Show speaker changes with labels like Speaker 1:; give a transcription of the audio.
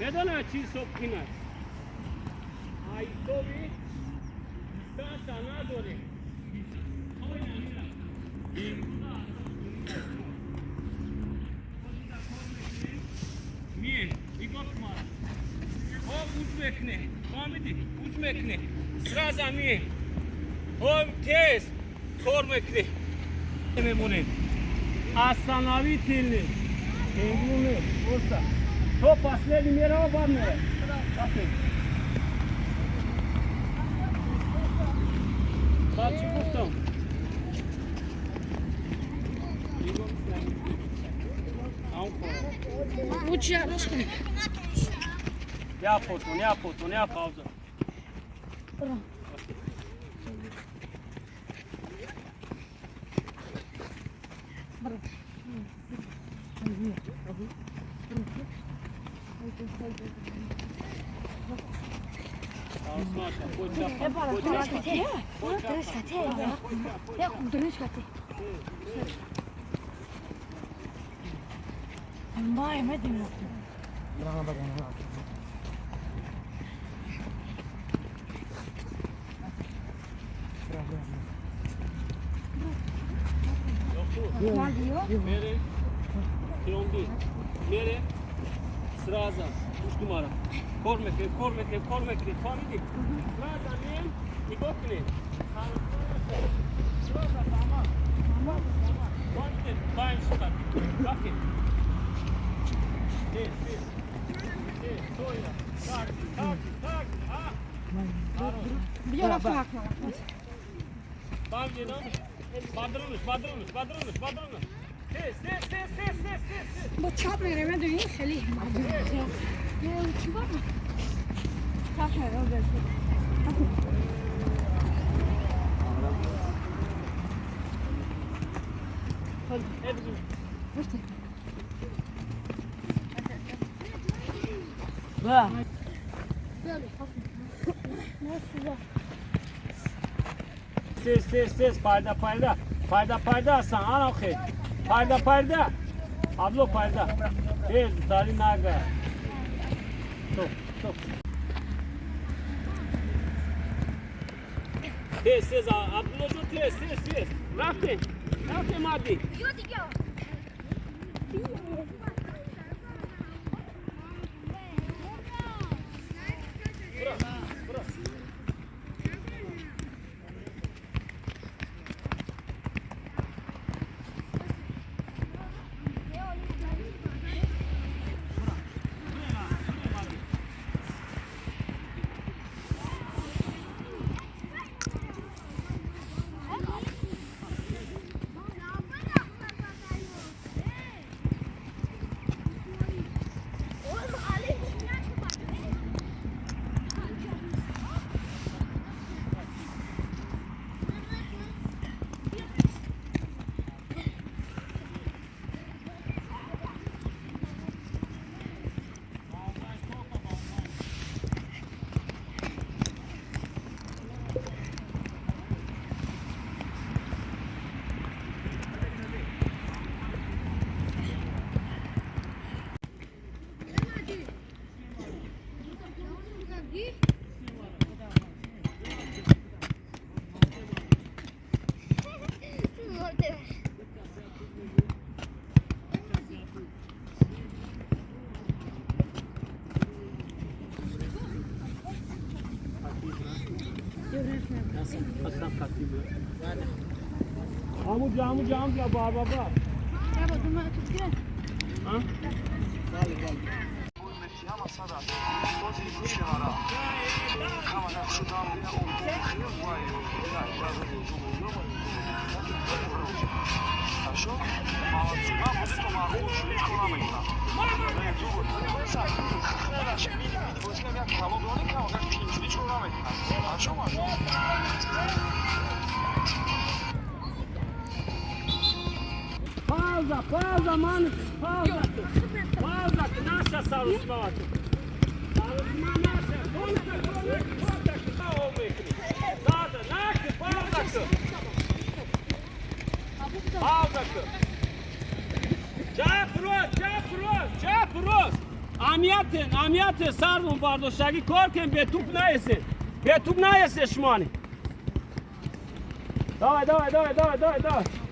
Speaker 1: Медона чӣ ҳисоб кунад? Ҳисоби дистанса надорем. Мие, нигоҳ кун. Хоб уч мекунӣ. Фаҳмидӣ? Уч мекунӣ. Сразу мие. Хоб тез кор мекунӣ. Мемонем. Остановительный. Пингуны. Просто. То последний мерава бад мерава. Бад чӣ гуфтам? Я потон, я потон, я пауза. Mere, сразу, уч numara. Кор мекунем, кор мекунем, кор мекунем, фаҳмидӣ? Сразу меем, нигоҳ кунед. Сразу тамам. Фаҳмидед? Баем шуд. Рафтем. Тез, тез. Тез, тоя. Так, так, так. А. Фаҳмидед? Бадрунуш, бадрунуш, бадрунуш, бадрунуш. Тез, тез, тез, тез, тез, тез.
Speaker 2: با چاپ میرم دوین خیلی چی با چاپ میرم
Speaker 1: Tez, tez, tez, parda, parda. Parda, parda Hasan, ana okey. Parda, parda. Ablo parda. Tez, tari naga. Стоп, стоп. Tez, tez, Ablo tez, tez, tez. Рафте, рафте Мади. Асан хатиб. Амуҷа, амуҷа, амуҷа, ба ба ба. А? Пауза, пауза, ман, пауза. Пауза, наша сарусмава. Сарусма наша. Конта, конта, конта, конта, Зада, нак, пауза. Пауза. Чап рост, чап рост, чап рост. Амиятен, амиятен сарвон бардоштагӣ кор кен, бетуп наесен. Бетуп наесе шумони. Давай, давай, давай, давай, давай, давай.